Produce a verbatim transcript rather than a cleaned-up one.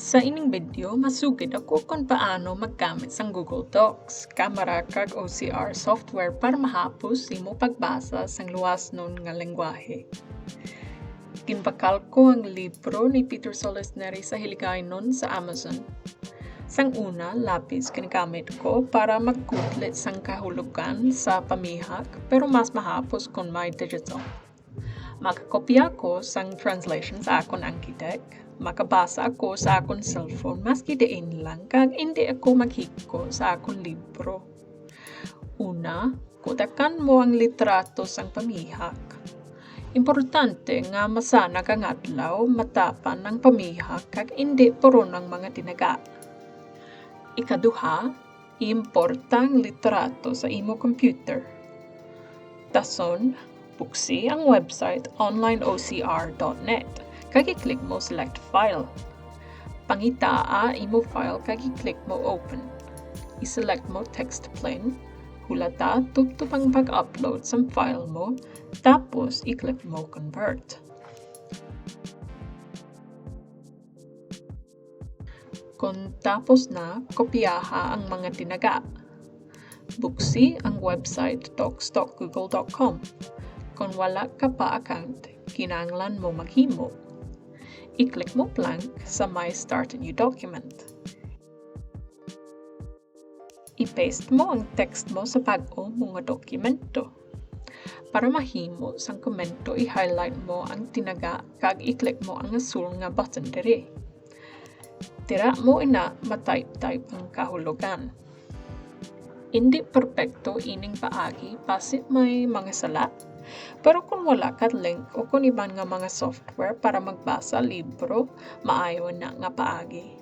Sa ining video, masugid ako kon paano maggamit sang Google Docs, Camera, kag O C R software para mahapos imo pagbasa sang luwasnon nga lengguwahe. Ginbakal ko ang libro ni Peter Solis Neri sa Hiligaynon sa Amazon. Sang una, lapis ginagamit ko para magkudlit sang kahulogan sa pamihak, pero mas mahapos kon may digital. Makakopya ko sang translation sa akon Anki Deck. Makabasa ako sa akon cellphone, maski diin lang, kag indi ako maghigko sa akon libro. Una, kutakan mo ang litrato sang pamihak. Importante nga masanag ang adlaw, matapang ang pamihak, kag indi puron ang mga tinaga. Ikaduha, importa ang litrato sa imo computer. Dason, buksi ang website online O C R dot net, kag i-click mo Select File. Pangitaa imo file kag i-click mo Open. I-select mo Text Plain, hulata tubtob ang pag-upload sang file mo, tapos i-click mo Convert. Kon tapos na, kopyaha ang mga tinaga. Buksi ang website docs dot google dot com. Kon wala ka pa account, kinahanglan mo maghimo. I-click mo blank sa may Start a New Document. I-paste mo ang text mo sa bag-o mo nga dokumento. Para mahimo sang komento, i-highlight mo ang tinaga kag i-click mo ang asul nga button diri. Dira mo ina ma-type-type ang kahulogan. Indi perpekto ining paagi, basi may mga sala. Pero kung wala ka link o kon iban nga mga software para magbasa libro, maayo na nga paagi.